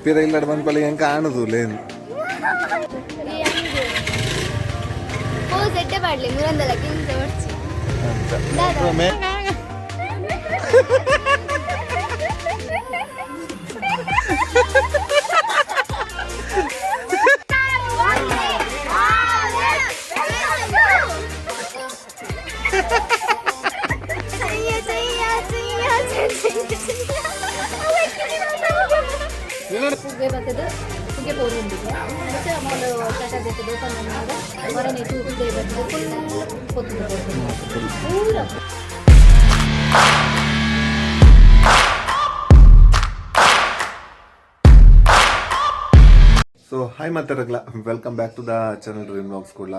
ಪಿರ ಇಲ್ಲಡ ಬಂದ್ಪಲ್ಲಿ ಎಂಕ ಆಣದು lane pose ಎಡ್ಡೆ ಪಾಡ್ಲೆ ಮುರಂದಲ ಕಿಂತ ಒಡ್ಚಿ. ಪುಗ್ಗೆ ಬತ್ತದ ಪುಗ್ಗೆ ಪೋರುಂಡಿಗೆ ಅಂಚ ಮೂಲು ಕಟ ದೆತ್ತದು ಪನ್ನೊಂದು ಹೊರನೆ ತೂಪಿದೆ ಬತ್ತದ ಫುಲ್ ಪೊತ್ತುದು ಪೋತುಂಡು ಪೂರ. ಸೊ ಹಾಯ್ ಮಾತಾಡಗ್ಲ, welcome back to the channel Dream Vlogs. ಕೂಡ್ಲ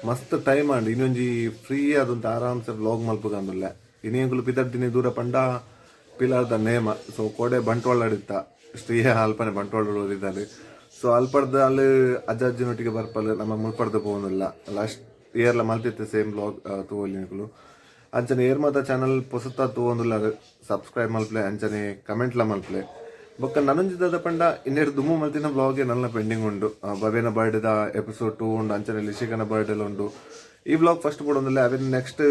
ಮಸ್ತ್ ಟೈಮ್ ಅಂಡ್ ಇನ್ನೊಂಜಿ ಫ್ರೀ ಆದಂತ ಆರಾಮ್ಸೆ ವ್ಲಾಗ್ ಮಲ್ಪುಗಂದುಲ್ಲೆ. ಇನ್ನೇಂಗುಲು ಪಿದರ್ದಿನಿ ದೂರ ಪಂಡ ಪಿಲಾರ್ದ ನೇಮ. ಸೊ ಕೋಡೆ ಬಂಟ್ವಾಳ ಇತ್ತ, ಶ್ರೀಯ ಅಲ್ಪನೆ ಬಂಟ್ವಾಳ ಓದಿದ್ದಾರೆ. ಸೊ ಅಲ್ಪಡ್ದ ಅಲ್ಲಿ ಅಜ್ಜ ಅಜ್ಜಿನೊಟ್ಟಿಗೆ ಬರ್ಪಲ್ಲ, ನಮ್ಮ ಮುಲ್ಪಡ್ದ ಪೋವೊಂದಿಲ್ಲ. ಲಾಸ್ಟ್ ಇಯರ್ಲ ಮಲ್ತಿತ್ತೆ ಸೇಮ್ ವ್ಲಾಗ್ ತೂವೊಲಿ ನಿಕುಲು. ಅಂಚನೆ ಏರ್ ಮಾತ ಚಾನಲ್ ಪೊಸತ ತೂವೊಂದುಲ್ಲ, ಸಬ್ಸ್ಕ್ರೈಬ್ ಮಲ್ಪ್ಲೆ, ಅಂಚನೆ ಕಮೆಂಟ್ಲ ಮಲ್ಪ್ಲೆ. ಬೊಕ್ಕ ನನೊಂಜಿ ಪಂಡ ಇನ್ನೆರಡು ದುಮ್ಮು ಮಲ್ತಿನ ಬ್ಲಾಗ್ ನನ್ನ ಪೆಂಡಿಂಗ್ ಉಂಡು. ಬವೇನ ಬರ್ಡೇದ ಎಪಿಸೋಡ್ 2 ಉಂಡು, ಅಂಚನೆ ಲಿಶಿಕನ ಬರ್ಡೇ ಉಂಡು. ಈ ಬ್ಲಾಗ್ ಫಸ್ಟ್ ಬಿಡೊಂದಿಲ್ಲ, ಅವೇನು ನೆಕ್ಸ್ಟ್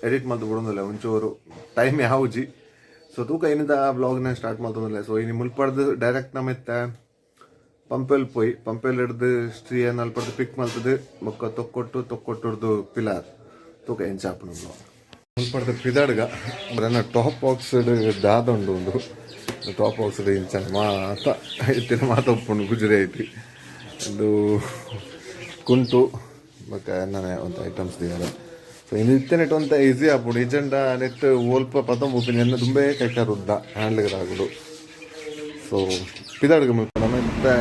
ಎಡಿಟ್ ಮಲ್ತು ಬಿಡೊಂದಿಲ್ಲ, ಒಂಚೂರು ಟೈಮ್ ಯಾವುಜಿ. ಸೊ ತೂಕ ಏನಿದ ಬ್ಲಾಗ್ನ ಸ್ಟಾರ್ಟ್ ಮಲ್ತೊಂದಿಲ್ಲ. ಸೊ ಇನಿ ಮುಲ್ಪಡ್ದು ಡೈರೆಕ್ಟ್ ನಮ್ಮ ಇತ್ತೆ ಪಂಪೆಲ್ ಪೋಯಿ, ಪಂಪೆಲ್ ಹಿಡ್ದು ಸ್ತ್ರೀಯನ್ ಅಲ್ಪಡ್ದು ಪಿಕ್ ಮಲ್ತದು, ಬೊಕ್ಕ ತೊಕ್ಕೊಟ್ಟು ತೊಕ್ಕೊಟ್ಟುರ್ದು ಪಿಲಾರ್. ತೂಕ ಎಂಚ ಆಪುಂಡು ಬ್ಲಾಗ್. ಮುಲ್ಪಡ್ದು ಪಿದಾಡ್ಗ ನನ್ನ ಟಾಪ್ ಬಾಕ್ಸ್ ದಾದ ಉಂಡು. ಒಂದು ಟಾಪ್ ಬಾಕ್ಸ್ ಇಂಚನ ಮಾತ ಇತ್ತಿನ ಮಾತ ಉಪ್ಪುಂಡು. ಗುಜರಿ ಐತಿ ಒಂದು ಕುಂಟು ಬೊಕ್ಕ ಎನ್ನನೆ ಒಂದು ಐಟಮ್ಸ್ ದಿಯಾರ. ಸೊ ಇನ್ನು ಇತ್ತೆ ನೆಟ್ ಒಂತ ಈಸಿ ಆಪುಂಡು. ಇಜಂಡ ನೆಟ್ ಒಲ್ಪ ಪತೊಂಬುಪಿನ ಎನ್ನ ದುಂಬೇ ಕೈಕಾರ ಉದ್ದ ಹ್ಯಾಂಡ್ಲ್ಗೆ ಆಗುಡು. ಸೊ ಪಿದಾಡ್ಗ ಮುಲ್ಪ ನಮ್ಮ ಇತ್ತೆ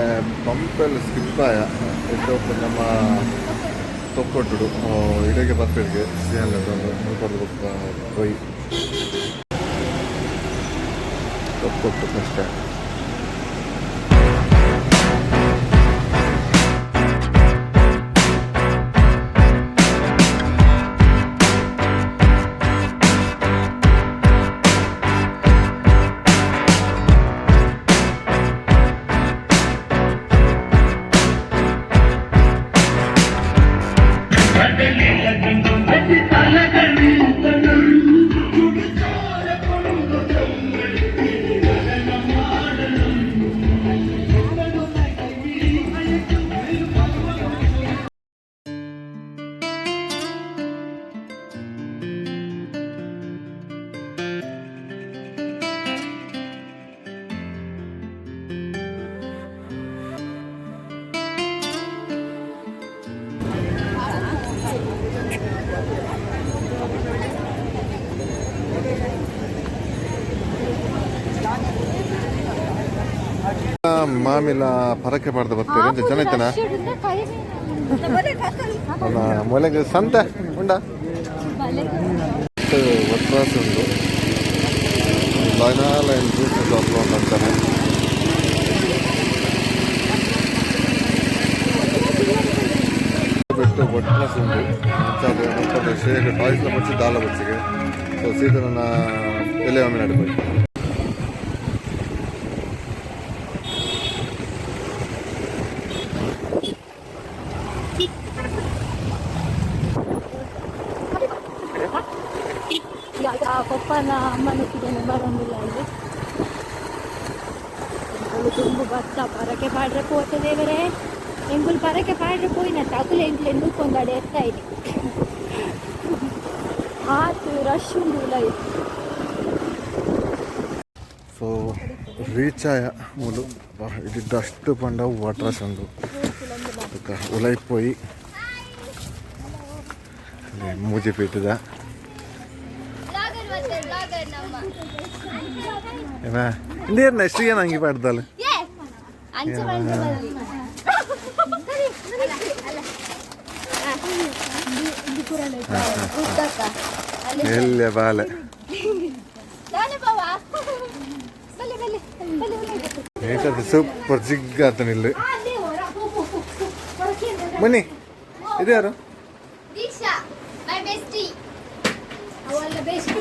ಪಂಪೆಲ್ ಸ್ಕಿಪ್ ಆಯ. ಇತ್ತೆ ಒಪ್ಪ ನಮ್ಮ ತೊಕ್ಕೊಟ್ಟುಡು ಇಡೆಗೆ ಬರ್ಪೆಡ್ಗೆ ಮುಲ್ಪಡ್ದು ಬೊಕ್ಕ ಪೋಯಿ ತೊಕ್ಕೊಟ್ಟು ಕಷ್ಟ. ಮಾಮಿಲ ಪರಕೆ ಪಾಡ್ದು ಬರ್ತೀರಿ ಅಂತ ಜನ ಇತ್ತನ ಮೊಲೆಗೆ ಸಂತೆ ಉಂಡ ಒಟ್ರಾಸ್ ಉಂಡು. ಲೈನ್ ಲೈನ್ ಜ್ಯೂಸ್ ಶಾಪ್ ಉಂಡು ಅಂತಾನೆ. ಬಿಟ್ಟು ಒಟ್ರಾಸ್ ಉಂಡು. ಅಂಚಾದ ಶೇಕ್ ಟಾಯ್ಸ್ಲ ಬಚ್ಚಿ ದಾಲ ಬಚ್ಚಿಗೆ. ಸೊ ಸೀದಾ ನನ್ನ ಎಲೆ ಒಮ್ಮೆ ನಡಿపోయి. ಪಪ್ಪನ ಅಮ್ಮನೊಟ್ಟಿಗೆ ಬರೋದಿಲ್ಲ ಅಲ್ಲಿ. ಎಂಕುಲು ತುಂಬು ಭತ್ತ ಪರಕೆ ಪಾಡ್ರೆ ಪೋತ ದೇವರೇ. ಎಂಕುಲು ಪರಕೆ ಪಾಡ್ರೆ ಪೋಯಿನ ಅಕುಲು ಎಂಕ್ಲೆ ನೂಕೊಂದಾಡೆ ಎತ್ತಾ ಇದೆ. ಆತು ರಶ್ ಉಂಡು ಉಲಯಿ. ಸೊ ರೀಚ್ ಆಯ ಮೂಲು. ಇದಿದ್ದು ಅಷ್ಟು ಪಂಡ ವಾಟ್ರಾಸ್ ಉಂಡು. ಬೊಕ್ಕ ಉಲೈ ಪೋಯಿ ಮೂಜಿ ಪೀಟದ. ಬ್ಲಾಗರ್ ಬರ್ತಾರೆ, ಬ್ಲಾಗರ್ ನಮ್ಮ. ಏನ ಇಂದೇರ್ನ ಶ್ರೀಯನ್ ಅಂಗಿ ಪಾಡ್ದಾಲೆ. ಏ ಅಂಚ ಬಂದ್ರೆ ಬರಲಿ ಅಲ್ಲ. ಉದ್ದಕ್ಕ ಅಲ್ಲಿ. ಎಲ್ಲ ಬಾಲೆ. ದಾನೆ ಬಾವಾ, ಬಲ್ಲೆ ಬಲ್ಲೆ ಬಲ್ಲೆ ಬಲ್ಲೆ. ಏಕದ ಸೂಪರ್ ಜಿಗ್ ಆತನ ಇಲ್ಲಿ. ಬನ್ನಿ, ಇದು ಯಾರು? ದೀಕ್ಷಾ, my bestie.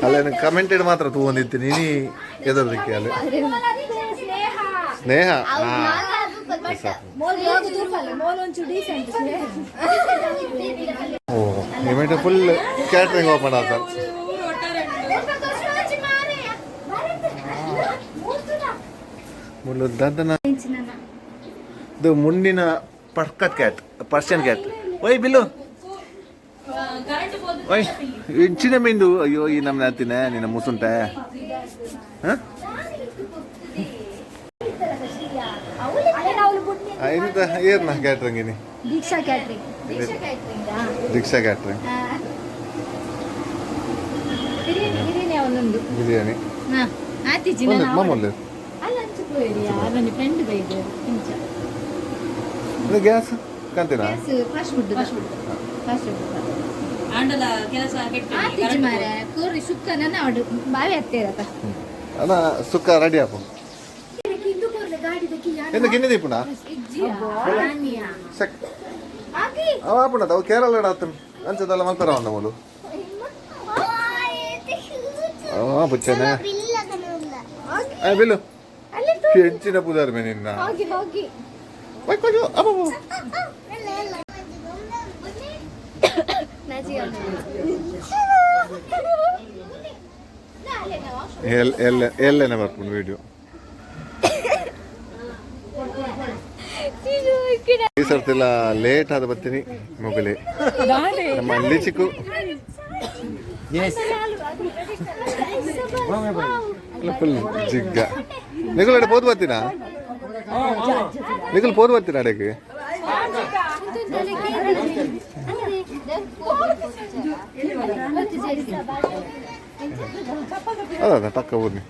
ಅಲ್ಲ, ಕಮೆಂಟೆಡ್ ಮಾತ್ರ ತಗೊಂಡಿತ್ತೀನಿ ನೀ ಎದರ್ದಿಕ್ಕೆ ಅಲ್ಲಿ. ಸ್ನೇಹ. ಅವ್ರು. Mole blog ತೂಪಲ್ಲ mole ಒಂಚೂರು ಡೀಸೆಂಟ್. ಓ, ನಿಮಗೆ full catering open ಆತ. ಮುಳ್ಳು ದಾದನ ಇದು ಮುಂಡಿನ ಪರ್ಕತ್ cat, Persian cat. ಓಯ್ ಬಿಲ್ಲು, ಓಯ್, ಇಂಚಿನ ಮೆಂದು. ಅಯ್ಯೋ, ಈ ನಮ್ಮ ನಾತಿನ ನಿನ್ನ ಮುಸುಂಟೆ. ಹಾಂ, ಎಂತ ಏರ್ನ ಕ್ಯಾಟ್ರಿಂಗ್ ಇನಿ? ದೀಕ್ಷಾ ಕ್ಯಾಟ್ರಿಂಗ್. ದೀಕ್ಷಾ ಕ್ಯಾಟ್ರಿಂಗ್. ಬಿರಿಯಾನಿ, ಬಿರಿಯಾನಿ ಅವನೊಂದು. ಬಿರಿಯಾನಿ. ಆತಿಜಿ. ಒಂದು ಮಾಮೂಲಿ. ಅಲ್ಲ, ಅಂಚು ಪೋಯಿರಿ, ಅವನ ಫ್ರೆಂಡ್ ಬೈದೆ ಇಂಚ. ಇದು gas ಕಾಂತಿನ. Fast food, fast food. ಆಂಡಲ ಕೆಲಸ. ಆತಿಜಿ ಮಾರೆ, ಕೋರಿ ಸುಕ್ಕ ನನ್ನ ಅವಡು ಬಾವಿ ಹತ್ತಿರಪ್ಪ. ಅಲ್ಲ, ಸುಕ್ಕ ರೆಡಿ ಆಪು. ಎಂತ ಗಿನ್ನೆ ದೀಪುಣ ಸೆಕ್ ಅವ ಆಪುಣ ಅವು ಕೇರಳ ಆತನ್ ಅಂಚದಲ್ಲ ಮಲ್ಪರ ಒಂದ ಮೂಲು ಅವ ಪುಚ್ಚನೆ. ಆ ಬಿಲ್ಲು, ಹೆಚ್ಚಿನ ಪುದಾರ್ ಮೇ ನಿನ್ನ. ಹೋಗಿ ಹೋಗಿ. ಒಯ್ ಕೊಯ್ಯೋ, ಅಬ್ಬಬ್ಬ. ಎಲ್ ಎಲ್ ಎಲ್ಲೇನೆ ಬರ್ಪುಂಡು ವಿಡಿಯೋ. ಈ ಸರ್ತಿಲ್ಲ ಲೇಟ್ ಆದ ಬರ್ತೀನಿ ಮೊಬೈಲಿ. ನಮ್ಮ ಅಲ್ಲಿ ಚಿಕ್ಕು ಫುಲ್ ಜಿಗ್ಗ. ನಿಗುಲ್ ಅಡೆ ಪೋದು ಬರ್ತೀನಾ? ನಿಗುಲ್ ಪೋದು ಬರ್ತೀನ ಅಡೆಗೆ? ಅದ ಟಕ್ಕ ಊರ್ನಿ.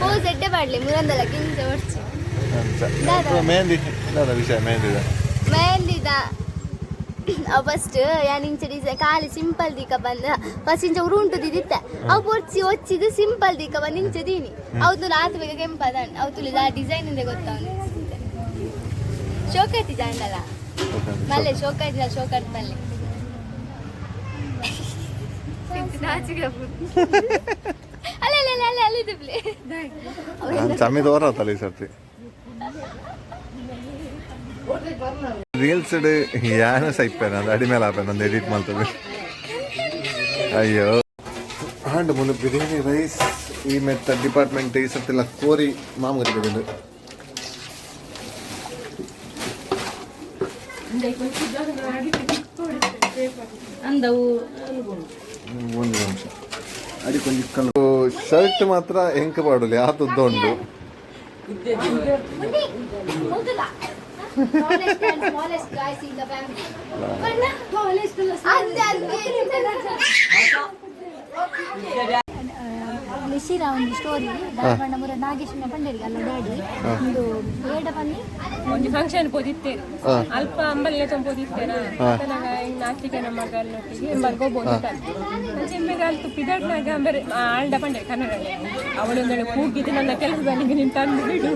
ಪೋಸ್ ಎಡ್ಡೆ ಪಾಡ್ಲೆ ಮುರಂದಲ ಕಿಂಚ ಒಡ್ಚಿ. ಅಂಚ ಮೆಹಂದಿ ದಾದ ವಿಷಯ ಮೆಹಂದಿದ? ಮೆಹಂದಿದ ಅವು ಫಸ್ಟ್ ಯಾನ್ ಇಂಚ ಡಿಸೈನ್ ಖಾಲಿ ಸಿಂಪಲ್ ದೀಕ ಬಂದ. ಫಸ್ಟ್ ಇಂಚ ಉರುಂಟು ದಿದಿತ್ತ. ಅವು ಪೊರ್ಚಿ ಒಚ್ಚಿದು ಸಿಂಪಲ್ ದೀಕ ಬಂದು ಇಂಚ ದೀನಿ. ಅವು ಆತು ಬೇಗ ಕೆಂಪದ ಅವು ತುಳಿದ ಆ ಡಿಸೈನ್ ಇಂದ ಗೊತ್ತವನು. ಶೋಕಾಯ್ತಿ ಜಾಂಡಲ ಮಲ್ಲೆ, ಶೋಕಾಯ್ತಿಲ್ಲ, ಶೋಕಾಯ್ತು ಮಲ್ಲೆ. ನಾಚಿಕೆ ಆಪುಂಡು. ಅಲ್ಲ ಅಲ್ಲ ಅಲ್ಲ ಅಲ್ಲ ಅಲ್ಲಿ ದುಬ್ಲೆ. ಚಮ್ಮಿ ತೋರತ್ತಲ್ಲ ಈ ಸರ್ತಿ ರೀಲ್ಸ್ ಯಾನ ಸೈಪೇನ ಅದು ಅಡಿ ಮೇಲೆ ಆಪೇನ ಒಂದು ಎಡಿಟ್ ಮಾಡ್ತದೆ. ಅಯ್ಯೋ, ಹಾಂಡ್ ಮುಲು ಬಿರಿಯಾನಿ ರೈಸ್ ಈ ಮೆತ್ತ ಡಿಪಾರ್ಟ್ಮೆಂಟ್ ಈ ಸರ್ತಿಲ್ಲ ಕೋರಿ ಮಾಮೂಲಿ ಬಂದು. ಅಂದವು. ಒಂದು ನಿಮಿಷ, ಅಡಿ ಕೊಂಚ ಶರ್ಟ್ ಮಾತ್ರ ಎಂಕ ಪಾಡಲಿ ಆತ ಉದ್ದ ಉಂಟು. Smallest and smallest guys in the family. Tallest. ಅಂದೆ ಅಂದೆ. ಲಿಶಿರ ಒಂದು ಸ್ಟೋರಿ ಧಾರವಾಡ ಮುರ ನಾಗೇಶನ ಪಂಡರಿಗೆ ಅಲ್ಲ ಡ್ಯಾಡಿ ಒಂದು ಏಡ ಬನ್ನಿ. ಒಂಜಿ ಫಂಕ್ಷನ್ ಪೋದಿತ್ತೇರು. ಅಲ್ಪ ಅಂಬಲ್ಗೆ ಪೋದಿತ್ತೇನ ನಾಚಿಕೆ ನಮ್ಮ ಮಗನೊಟ್ಟಿಗೆ ಎಂಬರ್ಗೋ ಬೋದಿತ್ತಾರೆ. ಅಂಚೆ ಅಲ್ತು ಪಿದಡ್ನಾಗ ಅಂಬರೆ ಆಲ್ಡ ಪಂಡೆ ಕನ್ನಡ ಅವಳೊಂದಳೆ ಕೂಗಿದ್ದು, ನನ್ನ ಕೆಲಸದಲ್ಲಿ ನೀನು ತಂದು ಬಿಡು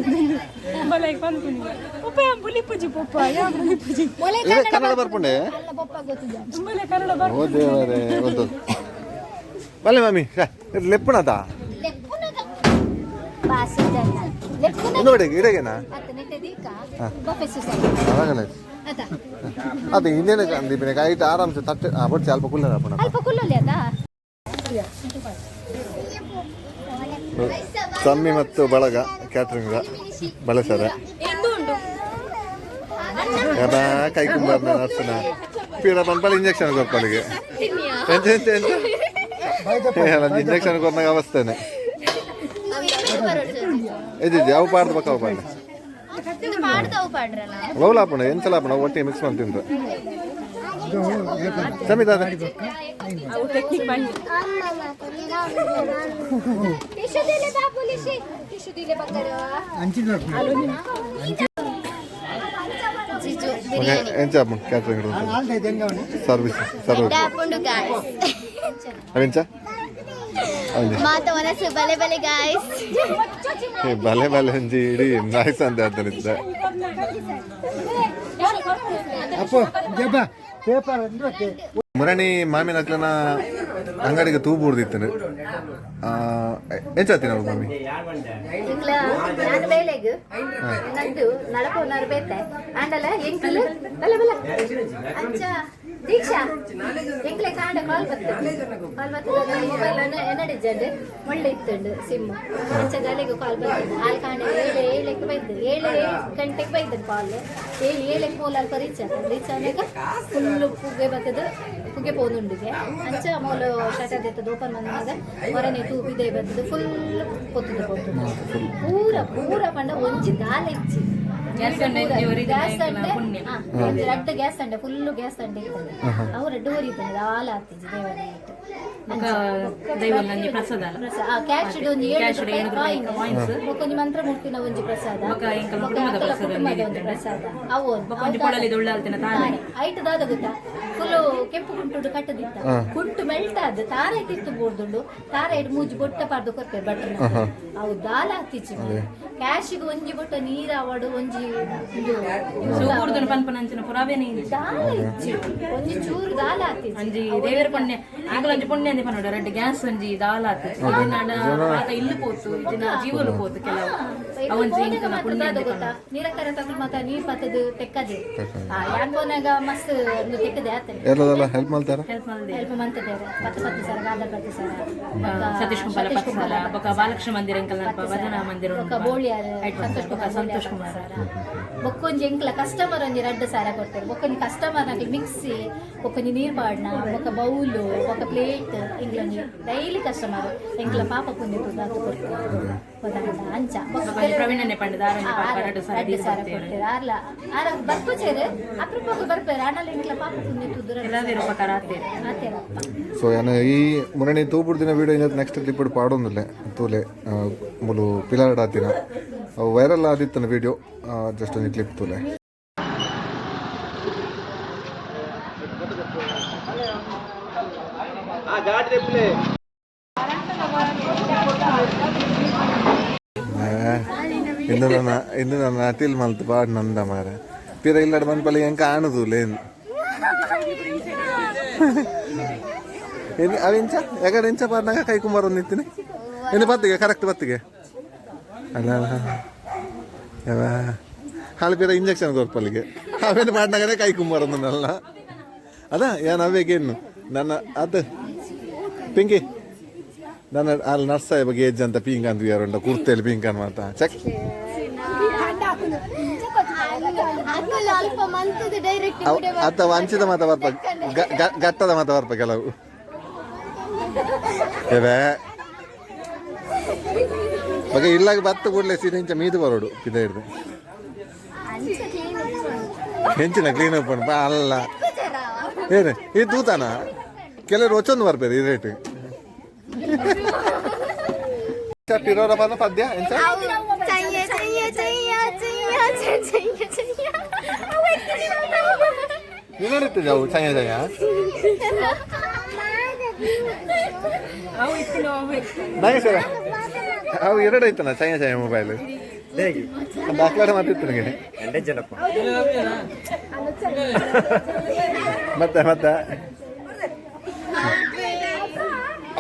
ಅಂಬಲಾಗಿ ಪನ್ಪುನಿ ಪಪ್ಪ ಬುಲಿ ಪೂಜಿ ಪಪ್ಪ ಯಾ ಬುಲಿ ಪೂಜಿ. ಮೊಲೆ. ಏ, ಕನ್ನಡ ಬರ್ಪುಂಡೆ? ಅಲ್ಲ, ಪಪ್ಪ ಗೊತ್ತಿದೆ. ಅಂಬಲೆ ಕನ್ನಡ ಬರ್ ಓ ದೇವರೇ, ಒಂದು ಬಲ್ಲೆ ಮಾಮಿ ಲೆಪ್ಪಣದ. ಬಾಸಿ ಜನ ಲೆಪ್ಪುನ. ಒಂದು ಬಡೆಗೆ ಇಡಗೇನಾ? ಅತ್ತ ನೆಟ್ಟೆ ದೀಕ ಬಫೆ ಸೊಸೈಟಿ. ಅವಾಗಲೇ. ಅತ್ತ. ಅದು ಇನ್ನೇನು ದೀಪಿನ ಐಟ್ ಆರಾಮ್ಸೆ ತಟ್ಟೆ ಆ ಬೊಡ್ಚಿ ಅಲ್ಪ ಕುಲ್ಲರ ಅಪ್ಪಣ. ಅಲ್ಪ ಕುಲ್ಲಲ್ಲಿ ಅದ. ಸಮ್ಮಿ ಮತ್ತು ಬಳಗ ಕ್ಯಾಟ್ರಿಂಗ್ ಬಳಸರ. ಕೈ ಕುಂಬಾರ್ನ ನರ್ಸನ ಪೀರ ಪನ್ಪಲ್ ಇಂಜೆಕ್ಷನ್ ಕೊರ್ಪಲಿಗೆ. ಎಂತ ಎಂತ ಎಂತ ಇಂಜೆಕ್ಷನ್ ಕೊರ್ನಾಗ ಅವಸ್ಥೆನೆ ಇದು ಯಾವ ಪಾಡ್ದ ಪಕ್ಕ ಪಾಡ್ದ. ಪಾಡ್ದವು ಪಾಡ್ರಲ್ಲ. ಲವ್ಲ ಆಪುಂಡು, ಎಂಚಲ ಆಪುಂಡು, ಒಟ್ಟಿಗೆ ಮಿಕ್ಸ್ ಮಾಡಿ ತಿಂತ ಸಮಿತ ಅದ. ಅವು ಟೆಕ್ನಿಕ್ ಬನ್ನಿ. ಟಿಶ್ಯೂ ದಿಲೆ ಬಾಬು, ಲಿಶಿ ಟಿಶ್ಯೂ ದಿಲೆ ಬಂಗಾರ. ಜಿಜು ಬಿರಿಯಾನಿ. ಎಂಚ ಆಪುಂಡು catering service serve? ಎಡ್ಡೆ ಆಪುಂಡು ಗಾಯ್ಸ್. ಅವೆಂಚ ಅವೆಂಚ? ಮಾತ ಮನಸ್ಸು ಬಲೆ ಬಲೆ ಗಾಯ್ಸ್. ಏ, ಬಲೆ ಬಲೆ ಅಂಜಿ ಇಡೀ ನಾಯ್ಸ್ ಅಂತ ಹೇಳ್ತಾನಿದ್ದ. ಮುರಣಿ ಮಾಮಿನ ಅಕ್ಲನ ಅಂಗಡಿಗೆ ತೂ ಬೂರ್ದಿತ್ತು. ಎಂಚಾತಿ ನಾವು ಮಾಮಿ? ಎಂಕ್ಲ ನಾನು ಬೇಲೆಗ್ ನಂದು ನಡಪೋನಾರು ಬೇತೆ ಆಂಡಲ ಎಂಕಲ್ ಬಲ ಬಲ ಅಂಚ ದೀಕ್ಷಾ ಎಂಕ್ಲೆ ಕಾಂಡ ಕಾಲ್ ಬರ್ತದೆ, ಕಾಲ್ ಬರ್ತದೆ. ಮೊಬೈಲ್ ಎನ್ನಡಿಜ್ಜಂಡು ಒಳ್ಳೆ ಇತ್ತುಂಡು ಸಿಮ್. ಅಂಚ ಗಾಲಿಗೆ ಕಾಲ್ ಬರ್ತದೆ. ಹಾಲು ಕಾಂಡ ಏಳು ಏಳಕ್ಕೆ ಬೈದು, 7 ಗಂಟೆಗೆ ಬೈದನು ಕಾಲ್. ಏಳು ಏಳಕ್ಕೆ ಮೂಲ ಅಲ್ಪ ರೀಚ್ ಆತ. ರೀಚ್ ಆನಾಗ ಫುಲ್ಲು ಪುಗೆ ಬರ್ತದೆ, ಪುಗೆ ಪೋನುಂಡಿಗೆ. ಅಂಚ ಮೂಲ ಶಟರ್ ಎತ್ತದ ಓಪನ್ ಬಂದಾಗ ಹೊರನೆ ತೂ ಇದೆ ಬರ್ತದೆ. ಫುಲ್ ಪೊತ್ತುದು ಪೊತ್ತುದು ಪೂರ ಪೂರ ಪಂಡ ಒಂಜಿ ದಾಲ ಇಚ್ಚಿ. ಗ್ಯಾಸ್ ಅಂಡೆ ಒಂಜಿ ಗ್ಯಾಸ್ ಅಂಡೆ ಪುಣ್ಯ. ಒಂಜಿ ರಡ್ಡ್ ಗ್ಯಾಸ್ ಅಂಡೆ, ಫುಲ್ ಗ್ಯಾಸ್ ಅಂಡೆ ಇರ್ತದೆ. ಅವು ರಡ್ಡ್ ಊರಿರ್ತದೆ. ದಾಲ ಆತಿಜಿ ದೇವರ ಇಟ್ಟು. ಬೊಕ ದೈವನ ಒಂಜಿ ಪ್ರಸಾದ ಅಲ್ಲ? ಕ್ಯಾಶ್ ಒಂಜಿ 7 ಕ್ಯಾಶ್ ರೂಪಾಯಿ 7 ರೂಪಾಯಿ ಕಾಯಿನ್. ಕಾಯಿನ್ಸ್. ಬೊಕ ಒಂಜಿ ಮಂತ್ರಮೂರ್ತಿನ ಒಂಜಿ ಪ್ರಸಾದ. ಬೊಕ ಎಂಕಲ್ನ ಬೊಕ ಕುಟುಂಬದ ಅಕಲ ಪ್ರಸಾದ ಕುಟುಂಬದ ಒಂಜಿ ಒಂಜಿ ಪ್ರಸಾದ ಅವು ಒಂದು. ಬೊಕ ಒಂಜಿ ಪೊಳಲಿದ ಉಳ್ಳಾಲ್ತಿನ ತಾರೆ. ಐಟ್ ದಾದ ಗೊತ್ತಾ? ಫುಲ್ ಕೆಂಪು ಕುಂಟುಡು ಕಟ್ಟದಿತ್ತ. ಕುಂಟು ಮೆಲ್ಟ್ ಆದ್ ತಾರೆ ತಿತ್ತು ಬೋರ್ದುಂಡು. ತಾರೆ ಇಡ್ ಮೂಜಿ ಬೊಟ್ಟ ಪಾಡ್ದು ಕೊರ್ಪೆರ್ ಬಟ್ರನ. ಅವು ದಾಲ ಆತಿಚ್ಚಿ. ಕ್ಯಾಶಿಗೆ ಒಂಜಿ ಬೊಟ್ಟ ನೀರ್ ಅವಡು ಒಂಜಿ ಉಂದು. ಸೂಕುರ್ದುನ ಪನ್ಪನಂಚಿನ ಪುರಾವೆನೇ ಇಜ್ಜಿ. ದಾಲ ಇಜ್ಜಿ, ಒಂಜಿ ಚೂರು ದಾಲ ಆತಿಚ್ಚಿ. ಒಂಜಿ ದೇವರ ಪುಣ್ಯ, ಎಂಕಲ ಒಂಜಿ ಪುಣ್ಯ ಅಂದೆ ಪನೋಡು. ರಡ್ಡ್ ಗ್ಯಾಸ್ ಒಂಜಿ ದಾಲ ಆತು ಇಜಿನಾಡ ಆತ ಇಲ್ಲು ಪೋತು, ಇಜಿನ ಜೀವಲು ಪೋತು ಕೆಲವು. ಅವೊಂಜಿ ಎಂಕಲ್ನ ಪುಣ್ಯ ಅಂದೆ. ಗೊತ್ತಾ, ನೀರಕ್ಕರ ತಗುಲ್ ಮಾತ ನೀರ್ ಪತ್ತದು ತೆಕ್ಕದೆ. ಯಾನ್ ಪೋನಾಗ ಮಸ್ತ್ ಒಂದು ತೆಕ್ಕದೆ ಆತನೆ. ಎಲ್ಲದಲ್ಲ ಹೆಲ್ಪ್ ಮಾಡ್ತಾರ? ಹೆಲ್ಪ್ ಮಲ್ದೆ. ಹೆಲ್ಪ್ ಮಂತದೇರು 10 10 ಸರ, ಗಾದರ್ 10 ಸರ. ಸತೀಶ್ ಕುಂಬಾಲ 10 ಸಲ. ಬೊಕ ಬಾಲಕೃಷ್ಣ ಮಂದಿರ ಎಂಕಲ್ನ ಅಲ್ಪ ಭಜನಾ ಮಂದಿರ ಬೊಕ್ಕ ಉಂಡು. ಬೋಳಿಯಾರ್ ಐಟ್ ಸಂತೋಷ್ ಬೊಕ ಕುಮಾರ್. ಸಂತೋಷ್ ಕುಮಾರ್. ಬೊಕ್ಕೊಂಜಿ ಎಂಕ್ಲ ಕಸ್ಟಮರ್ ಒಂಜಿ 2 ಸಾರ ಕೊಡ್ತಾರೆ. ಬೊಕ್ಕೊಂಜಿ ಕಸ್ಟಮರ್ ನಕಲಿ ಮಿಕ್ಸಿ, ಬೊಕ್ಕೊಂಜಿ ನೀರ್ ಪಾಡ್ನ, ಬೊಕ್ಕ ಬೌಲು, ಬೊಕ್ಕ ಪ್ಲೇಟ್. ಎಂಕ್ಲೊಂಜಿ ಡೈಲಿ ಕಸ್ಟಮರ್ ಎಂಕ್ಲ ಪಾಪ ಪುಣ್ಯ ತೂದು ಕೊಡ್ತಾರೆ ಗೊತ್ತಾಂಡ. ಅಂಚ ಬೊಕ್ಕ ಬೊಕ ಒಂಜಿ ಪ್ರವೀಣನೆ ಪಂಡದ ಆರೊಂಜಿ ಪಾಪ 2 ಸಲ 2 ಸಾರ ದೀದ್ ಕೊಡ್ತೇವೆ. ಕೊಡ್ತಾರೆ. ಆರ್ಲ ಆರ ಬರ್ಪುಚೇರು, ಅಪ್ರೂಪಕ್ಕೆ ಬರ್ಪೇರು. ಆಂಡಲ ಎಂಕ್ಲ ಪಾಪ ಪುಣ್ಯ ತೂದು ಕೆಲವೇ ಉಪಕಾರ ಆತೇರು. ಆತೇರಪ್ಪ. ಸೊ ಯಾನ ಈ ಮುರಣಿ ತೂ ಬುಡ್ದಿನ ವಿಡಿಯೋ ನೆಕ್ಸ್ಟ್ ಕ್ಲಿಪ್ ಪಾಡೊಂದಿಲ್ಲ ತೂಲೆ. ಮುಲು ಪಿಲಾರ್ಡ್ ಆತಿನ ಅವು ವೈರಲ್ ಆದಿತ್ತನ ವಿಡಿಯೋ. ಜಸ್ಟ್ ಒಂಜಿ ಕ್ಲಿಪ್ ತೂಲೆ. ಇಂದು ನನ್ನ ಇಂದು ನನ್ನ ಅತಿಲ್ ಮಲ್ತು ಪಾಡ್ ನಂದ ಮಾರ ಪಿರ ಇಲ್ಲಡ ಬಂದ್ಪಲ್ಲಿ ಎಂಕ ಆಣದು ಲೇನ್ ಅವ ಎಂಚ ಎಗಡ ಎಂಚ ಪಾಡ್ನಾಗ ಕೈ ಕುಮಾರ್ ಒಂದು ನಿಂತೀನಿ ಇನ್ನು ಬತ್ತಿಗೆ ಕರೆಕ್ಟ್ ಬತ್ತಿಗೆ ಅಲ್ಲ ಅಲ್ಲ ಯಾವ ಹಾಲು ಪಿರ ಇಂಜೆಕ್ಷನ್ ಕೊರ್ಪಲ್ಲಿಗೆ ಅವೇನು ಪಾಡ್ನಾಗನೇ ಕೈ ಕುಮಾರ್ ಒಂದಲ್ಲ ಅದ ಏನ್ ಅವೇಗೇನು ನನ್ನ ಅದು ಪಿಂಕಿ ನನ್ನ ಅಲ್ಲಿ ನರ್ಸ್ ಬಗ್ಗೆ ಏಜ್ ಅಂತ ಪಿಂಕ್ ಅಂತ ಯಾರುಂಡ ಕುರ್ತೆಯಲ್ಲಿ ಪಿಂಕ್ ಅನ್ ಮಾಡ್ತಾ ಚೆಕ್. ಅಕುಲು ಅಲ್ಪ ಮಂತದ ಡೈರೆಕ್ಟ್. ಅಥವಾ ಅಂಚಿದ ಮಾತ ಬರ್ಪ, ಗಟ್ಟದ ಮಾತ ಬರ್ಪ ಕೆಲವು ಇವೇ ಬಗ್ಗೆ ಇಲ್ಲಾಗ ಬತ್ತ ಕೂಡಲೇ ಸೀರೆ ಇಂಚ ಮೀದು ಬರೋಡು ಪಿದ ಹಿಡ್ದು. ಅಂಚ ಕ್ಲೀನ್. ಹೆಂಚಿನ ಕ್ಲೀನ್ ಅಪ್ ಪಾ ಅಲ್ಲ ಏನು ಈ ತೂತಾನ ಕೆಲವರು ಒಚ್ಚೊಂದು ಬರ್ಬೇರು ಈ ರೇಟ್ ಪಿರೋರ ಪದ ಪದ್ಯ ಎಂಚ? ಚಯ್ಯ ಚಯ್ಯ ಚಯ್ಯ ಚಯ್ಯ ಚಯ್ಯ ಚಯ್ಯ. ನಿನ್ನಡಿತ್ತು ಜಾವು ಚಯ್ಯ ಚಯ್ಯ. ಅವು ಇತ್ತು ಅವೇ. ನಾಗೇಶ್ವರ ಅವು ಎರಡು ಐತನ ಚಯ್ಯ ಚಯ್ಯ ಮೊಬೈಲ್ ದಾಖಲಾಡ ಮಾತಿತ್ತು ನನಗೆ. ಮತ್ತೆ ಮತ್ತೆ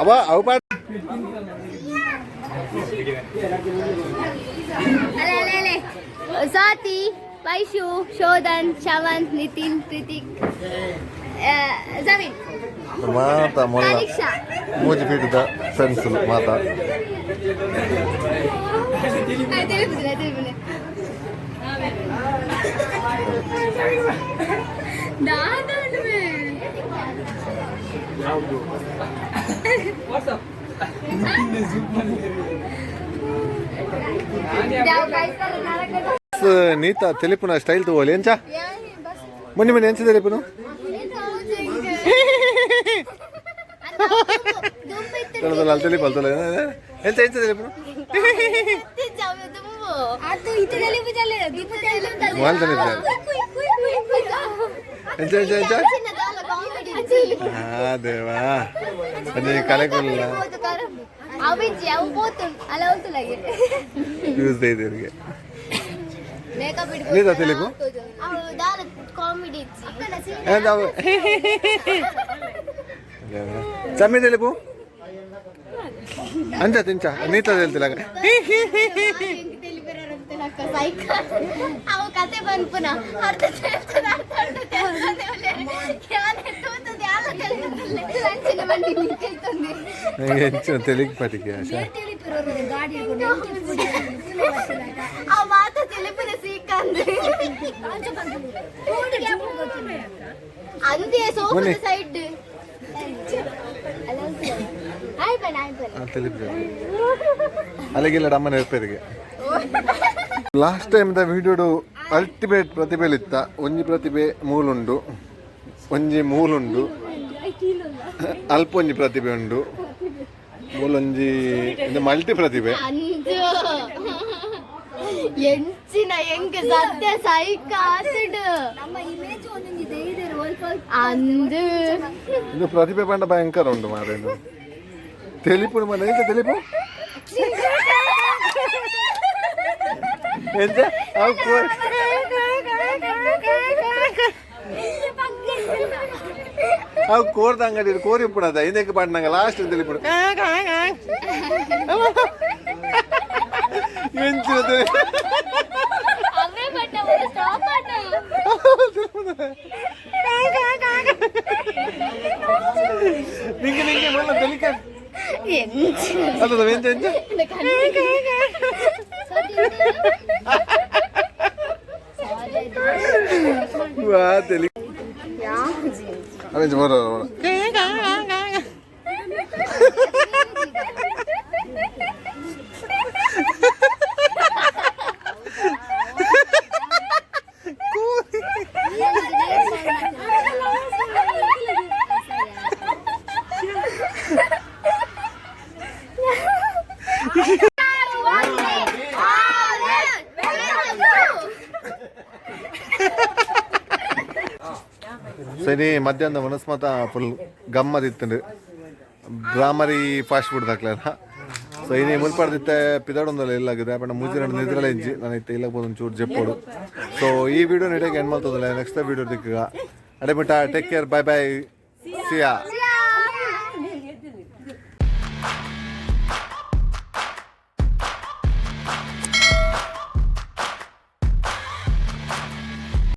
ಅವ ಅವು ಪಾಡ್. ಅಲೆ ಅಲೆ ಅಲೆ. ಸ್ವಾತಿ, ವೈಶು, ಶೋಧನ್, ಶವಂತ್, ನಿತಿನ್, ಕೃತಿಕ್, ಜಮೀನ್. ಮಾತಾ ಮೊಲ್ಲ. ಪರೀಕ್ಷಾ. ಮೂಜಿ ಫೀಟ್ದ ಫ್ರೆಂಡ್ಸ್ ಮಾತಾ. ತಿಳಿಪುದಿಲ್ಲ ತಿಳಿಪುದಿಲ್ಲ ದಾದಾನುವೆ. ನೀತ ತೆಲಿಪುನ ಸ್ಟೈಲ್ ತಗೋಲಿ ಎಂಚ ಮೊನ್ನೆ ಮೊನ್ನೆ ಎಂಚ ತೆಲಿಪುನು? ತೊಲ ತೊಲ ತೆಲಿಪಲ್ ತೊಲ ಎಂಚ ಎಂಚ ತೆಲಿಪುನು? ಮೊಬೈಲ್ ತೆಲಿಪುನ ಎಂಚ ಎಂಚ ಎಂಚ? ಆ ದೇವಾ ಅದೇ ಕಲೆಗುಲ್ಲ. ಅವಿಜ್ಜಿ ಅವು ಪೋತು ಅಲ್ಲ ಉಂಟುಲಾಗೆ. ಯೂಸ್ ಇದೆ ಇವರಿಗೆ. ಮೇಕಪ್. ನೀತಾ ತೆಲಿಪು? ಅವು ದಾಲ ಕಾಮಿಡಿ. ಎಂತ ಅವು? ಚಮ್ಮಿ ತಿಳಿಪು ಅಂಚ ತಿಂಚ ನೀತ ಹೇಳ್ತಿಲ್ಲ. ಅವು ಕತೆ ಪನ್ಪುನ ಅರ್ಧ ತೆಲ್ತದ, ಅರ್ಧ ಅರ್ಧ ತೆಲ್ತದೆ ಒಳ್ಳೆ. ಯಾನೆ ತೂತದೆ, ಯಾಲ ತೆಲ್ತದಲ್ಲೆ. ಅಂಚಿನ ಬಂಡಿ ನಿಂತಿರ್ತದೆ. ಹೆಚ್ಚು ತೆಲಿಗೆ ಪಟಿಕೆ ಆಶಾ. ಆ ಮಾತ ತಿಳಿಪುನ ಸೀಕಂದು ಅಂದೇ ಸೋಫದ ಮೊನ್ನೆ. ಸೈಡ್ ಆಯ್ಪನ ಆಯ್ಪನ. ತಿಳಿಪು ಅಲ್ಲಿಗೆಲ್ಲ ಅಮ್ಮ ನೆನಪಿರಿಗೆ. ಲಾಸ್ಟ್ ಟೈಮ್ the ವಿಡಿಯೋಡು ಅಲ್ಟಿಮೇಟ್ ಪ್ರತಿಭೆಲಿತ್ತ. ಒಂಜಿ ಪ್ರತಿಭೆ ಮೂಲುಂಡು, ಒಂಜಿ ಮೂಲುಂಡು, ಅಲ್ಪ ಒಂಜಿ ಪ್ರತಿಭೆ ಉಂಡು, ಮೂಲೊಂಜಿ ಇದು ಮಲ್ಟಿ ಪ್ರತಿಭೆ. ಅಂದು ಎಂಚಿನ ಎಂಕ್ ಸತ್ಯ ಸೈಕ ಆತುಂಡು ಅಂದು. ಇದು ಪ್ರತಿಭೆ ಪಂಡ ಭಯಂಕರ ಉಂಡು ಮಾರ್ರೆ. ಇದು ತೆಲಿಪು ಮಾರ್ರೆ. ಎಂತ ತೆಲಿಪು? ಎಂತ ಅವು ಅವು ಕೋರ್ದ ಅಂಗಡಿ ಕೋರಿ ಉಪ್ಪುಣದ ಇದಕ್ಕೆ ಪಾಡ್ನಂಗ ಲಾಸ್ಟ್ ತೆಲಿಪುಡು ಎಂಚಿನ ತೆಲಿ ಅವೇ ಬಟ್ಟ ಸ್ಟಾಪ್ ಆಟ. ನಿಂಗೆ ನಿಂಗೆ ಮುಲ್ಲ ತೆಲಿಕ. ಎಂಚಿನ ಅದು ಎಂತ ಎಂತ? ವಾ ತೆಲಿ ಅದೇ ಬರೋ ಬರೋ. ಸರಿ, ಮಧ್ಯಾಹ್ನ ಮನಸ್ಮತ ಫುಲ್ ಗಮ್ಮದಿತ್ತಂಡು ಭ್ರಾಮರಿ ಫಾಸ್ಟ್ ಫುಡ್ ದಾಕ್ಲೇನ. ಸೊ ಇನಿ ಮುಲ್ಪಾಡ್ದಿತ್ತೆ ಪಿದಾಡೊಂದಲ್ಲ ಇಲ್ಲ ಪಂಡ ಮೂಜಿ ನಿದ್ರಲ್ಲ ಇಂಜಿ ನಾನು ಇತ್ತೆ ಇಲ್ಲ ಒಂಚೂರು ಚೂರು ಜೆಪ್ಪೋಡು. ಸೊ ಈ ವಿಡಿಯೋ ನಡೆಗೆ ಎಂಡ್ ಮಾಡ್ತದಲ್ಲ, ನೆಕ್ಸ್ಟ್ ವಿಡಿಯೋ ದಿಕ್ಕ ಅಡೆ ಬಿಟ್ಟ. Take care, bye bye, see ya.